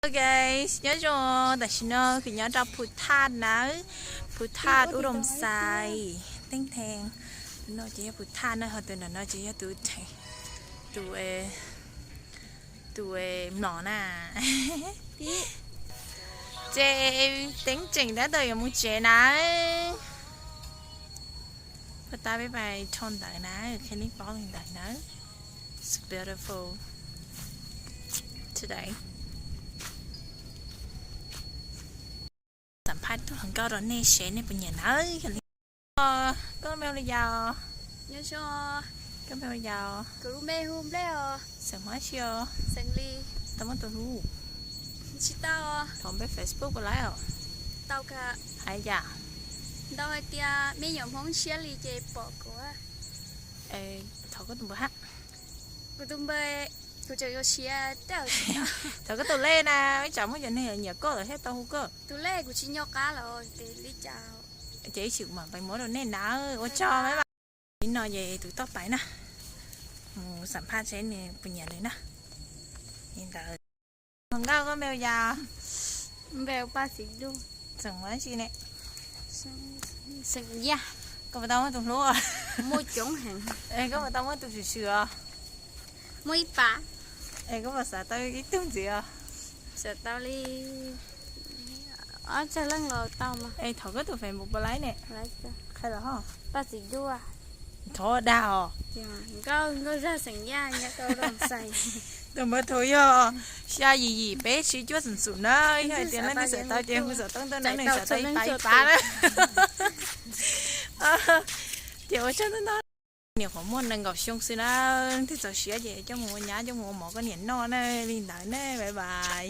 Ok, nyob zoo, tam sim no kuv nyob rau Phu Thaj nawb, Phu Thaj Ub Doom Xais, teeb theej. Tus no ces yog Phu Thaj na, ho tus nram no ces yog tus, tus, tus mlom na. Ces teeb tseem tab tom yuav mus tsev nawb. Puag ta peb pais rho ntawv nawb, qhia nej paub li ntawd nawb. It's beautiful today. Xam phaj ib tug hluas nkauj rau nej seb nej puas nyiam nawb. Koj npe hu li cas? Koj npe hu li cas? Xeem Hmoob dab tsi os? Tau muaj tus hlub? Tsis tau. Thov npe Facebook puas laib os? Tau ka. Hais cas? Ntau hais tias me nyuam Hmoob siab li ces pom kuv. Thov koj tus npawb hab. Kuv tus npawb, kuv tseem yuav siab. Thov koj tus lej na, ib tsam muaj cov neeg nyiam koj lawm thiaj tau hu koj. Tus lej kuv tsis nco qab lawm ces li cas. Ces ib tsam kuv mam pais muab rau nej na. Ua tsaug, bye bye. Ib no ces tus toj tais na, mus xam phaj seb nws puas nyiam nws na. Li ntawd. Hluas nkauj, koj npe hu cas? Npe hu Paj Txiv Duj. Xeem Hmoob dab tsi ne? Xeem Yaj. Koj puas tau muaj tus hlub? Muaj coob heev. Es koj puas tau muaj tus swm swm os? Muaj ib pab. Es koj puas xav tau ib tug ntxiv os? Xav tau li ob tsag leej los tau mas. Es thov koj tus Facebook puas laib ne? Qhia los ho. Paj Txiv Duj. Thov dag os. Nkauj, Nkauj Zaj Xeem Yaj, nyob rau Doom Xais. Tus npawb thaum yog xya yim yim peb tsib cuaj xoom xoom na, yog hais tias leej twg xav tau ces hu xov tooj tuaj na, nws xav tau ib pab ib pab na. Ces ua tsaug ntau ntau. Niam qhuav muaj nees nkaum xyoo xwb na, leej twg txaus siab ces coj mus ua nyab coj mus ua mov koj niam noj na, li ntawd na, bye bye.